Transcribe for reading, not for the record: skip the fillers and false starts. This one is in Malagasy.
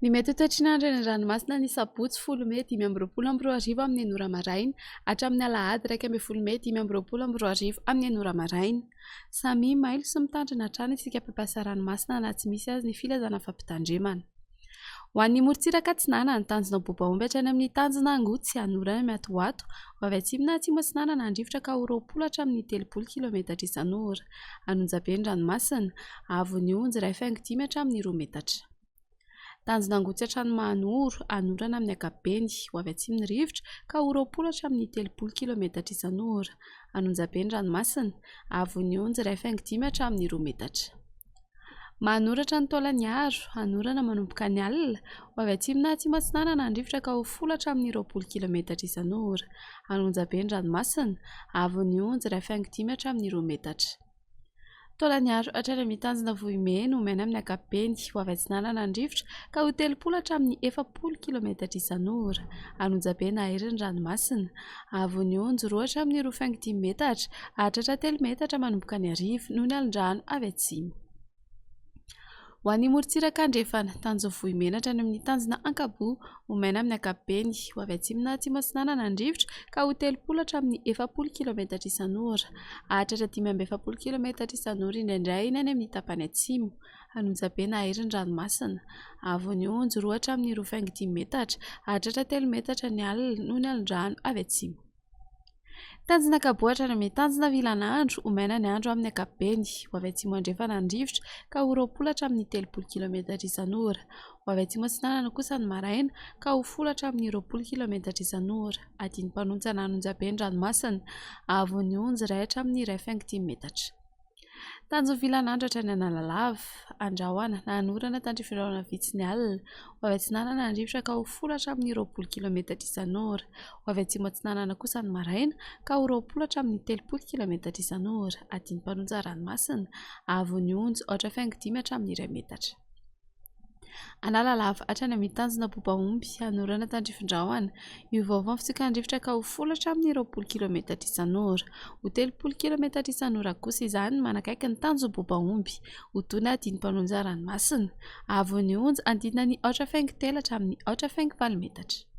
Ny mety ho toetry ny andro eny an-dranomasina ny sabotsy folo mey 2025 amin'ny enina ora maraina hatramin'ny alahady 11 mey 2025 amin'ny enina ora maraina. Samia mailo sy mitandrina hatrany isika mpampiasa ranomasina na tsy misy azy ny filazana fampitandremana. Ho an'ny morontsiraka atsinanana, tanjona Bobaomby hatrany amin'ny tanjona Angotsy, Anorana miatoato, ho avy atsimo na atsimo atsinanana handrivotra ka ho 20 hatramin'ny 30 kilometatra isan'ora. Anonjabe ny ranomasina, haavon'ny onjy 1,5 hatramin'ny 2 metatra. Tanjona Angotsy hatrany Mahanoro, Anorana amin'ny ankapobeny, ho avy atsimo ny rivotra ka ho 20 hatramin'ny 30 kilometatra isan'ora. Anonjabe ny ranomasina, haavon'ny onjy 1,5 hatramin'ny 2 metatra. Manoratra ny Taolagnaro, hanorana manomboka ny alina, ho avy atsimo na atsimo atsinanana ny rivotra ka ho folo hatramin'ny 20 kilometatra isan'ora. Anonjabe ny ranomasina, haavon'ny onjy 1,5 hatramin'ny 2 metatra. Taolagnaro hatrany amin'ny tanjona Vohimeno, maina amin'ny ankapobeny, ho avy atsinanana ny rivotra ka ho 30 hatramin'ny 40 kilometatra isan'ora. Anonjabe na ahery ny ranomasina, haavon'ny onjy 2 hatramin'ny 2,5 metatra, hahatratra 3 metatra manomboka ny hariva noho ny alon-drano avy atsimo. Ho an'ny morontsiraka andrefana, tanjon'ny Vohimena hatrany amin'ny tanjona Ankaboa, ho maina amin'ny ankapobeny, ho avy atsimo na atsimo atsinanana ny rivotra ka ho 30 hatramin'ny 40 kilometatra isan'ora. Hahatratra 45 kilometatra isan'ora indraindray ny any amin'ny tapany atsimo. Anonjabe na ahery ny ranomasina. Haavon'ny onjy 2 hatramin'ny 2,5 metatra, hahatratra 3 metatra ny alina noho ny alon-drano avy atsimo. Tanjona Ankaboa hatrany amin'ny tanjona Vilanandro, ho maina ny andro amin'ny ankapobeny. Ho avy atsimo andrefana ny rivotra ka ho 20 hatramin'ny 30 kilometatra isan'ora. Ho avy atsimo atsinanana kosa ny maraina ka ho folo hatramin'ny 20 kilometatra isan'ora. Adin'ny mpanontsana Anonjabe ny ranomasina, haavon'ny onjy iray hatramin'ny 1,5 metatra. Tanjon'ny Vilanandro hatrany Analalava, andrahona na hanorana tandrifin-drahona vitsy ny alina. Ho avy atsinanana ny rivotra ka ho folo hatramin'ny 20 kilometatra isan'ora. Ho avy atsimo atsinanana kosa ny maraina ka ho 20 hatramin'ny 30 kilometatra isan'ora. Adin'ny mpanonja ranomasina, haavon'ny onjy 4,5 hatramin'ny 1 metatra. Analalava hatrany amin'ny tanjona Bobaomby, hanorana tandrifin-drahona. Miovaova ny fitsokan-drivotra ka ho folo hatramin'ny 20 kilometatra isan'ora. Ho 30 kilometatra isan'ora kosa izany manakaiky ny tanjon'i Bobaomby. Ho tony adin'ny mpanonja ranomasina. Haavon'ny onja anodidina ny 4,3 hatramin'ny 4,8 metatra.